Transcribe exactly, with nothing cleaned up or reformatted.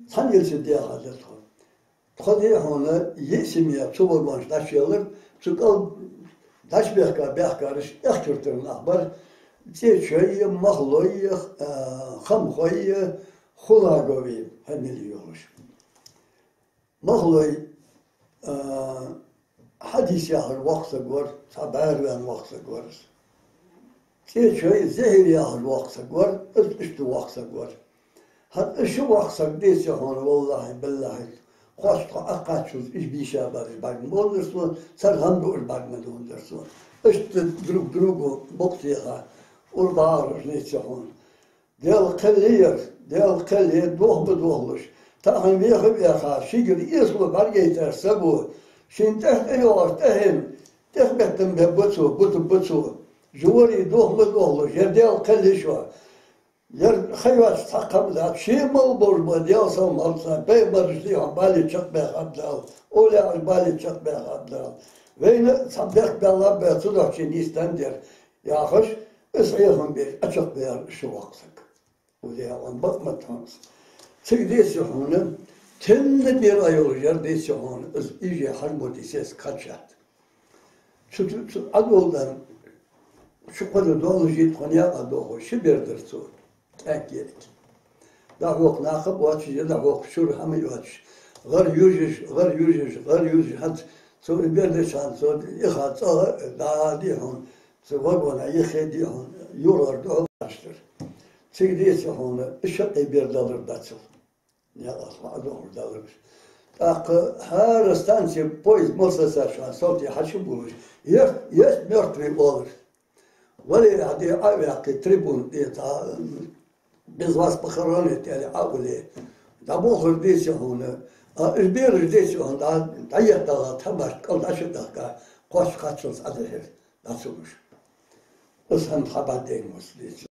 Цхьан йиса дехар да тхо. Тхо, дий хьона, йиъ семья цу вагона чу дӀачуеллар, цу кӀал дӀачубехка баьхкараш Ӏехча-Юртара нах бар, ЦӀечой, Махлой, а, Хамхой, Хулагой фамили йолаш. Махлой, а, Хьадис яхаш воккха саг вар, цхьа бӀаьра ваьнна воккха саг вар из. ЦӀечой, Зехьир яхаш воккха саг вар, из иштта воккха саг вар. ХӀаьта из ши воккха саг, деций хьона, валлахӀи, биллахӀи, кхоачаш тхо Ӏокхаччалца уж бийша бараш бӀарга ма бовлар сона, цар хӀама дуаш бӀарга ма довлар сона. Иштта друг другу бокъо теха, ура бахьараш, деций хьона. Даьла кхел я ер, Даьла кхел я, дохам ба дохалуш. Тахан веха-веха, шийгара эсала бӀаргаяйтар саго, шийна тӀехьа тӀайоагӀаш тӀехьен, тӀехбеттам бергба цо, бутаргба цо. Жуварий, дохам ба дохалуш, ер Даьла кхел я шоана. Ер ха йоацаш цхьаккха хӀама дац, ше мел болаш ба, Даьла салам хилда царна, пайхамараш, дий хьона, бале чакхбаьхаб Дала, овлияаш бале чакхбаьхаб Дала. Вайна цхьа бехк баьлла бац, цудухьа нийсденна да ер. Яхаш, из хьехам беш, Ӏочакхбаьхар из ши воккха саг. Уж яхаш бакъ ма тхьамс. Цига, деций хьона, тенна бера йолаш яр, деций хьона, из иже хьажмурди сес кхачат. Цу, цу, цу Ӏадолдан, цу кхо ди долаш, тхона яа дохо, ши бер дар цо, тӀаккха ерг. ДӀахьокха нах а боацаш, дӀахьокха шура хӀама а йоацаш, гӀар южаш, гӀар южаш, гӀар южаш, хӀанз цо и бер деча хана цо иха цӀагӀа, да, дий хьона, цу вагона юхе, дий хьона, юргӀар духьал кхаьчар. Цига, деций хьона, из шаккхе бер далар дацал. Никъ алхьа а дохур далар. ТӀаккха хӀара станце поезд мел сецача, салтий хьачубувлаш, ер, есть мёртвый оалар. Вале, Ӏа де Ӏо а ваьккхе, трибуна тӀа, цхьа, без вас похоронят аьле, Ӏо а вале. ДӀаболхар, деций хьона, а, уж бераш, деций хьона, дӀа, дӀаетталга, тхьамашта кӀал дӀачудахка, кхоачаш кхаччалца Ӏодехьар, дӀа ца луш. Из хӀама тха бӀаргадайна вац, деций.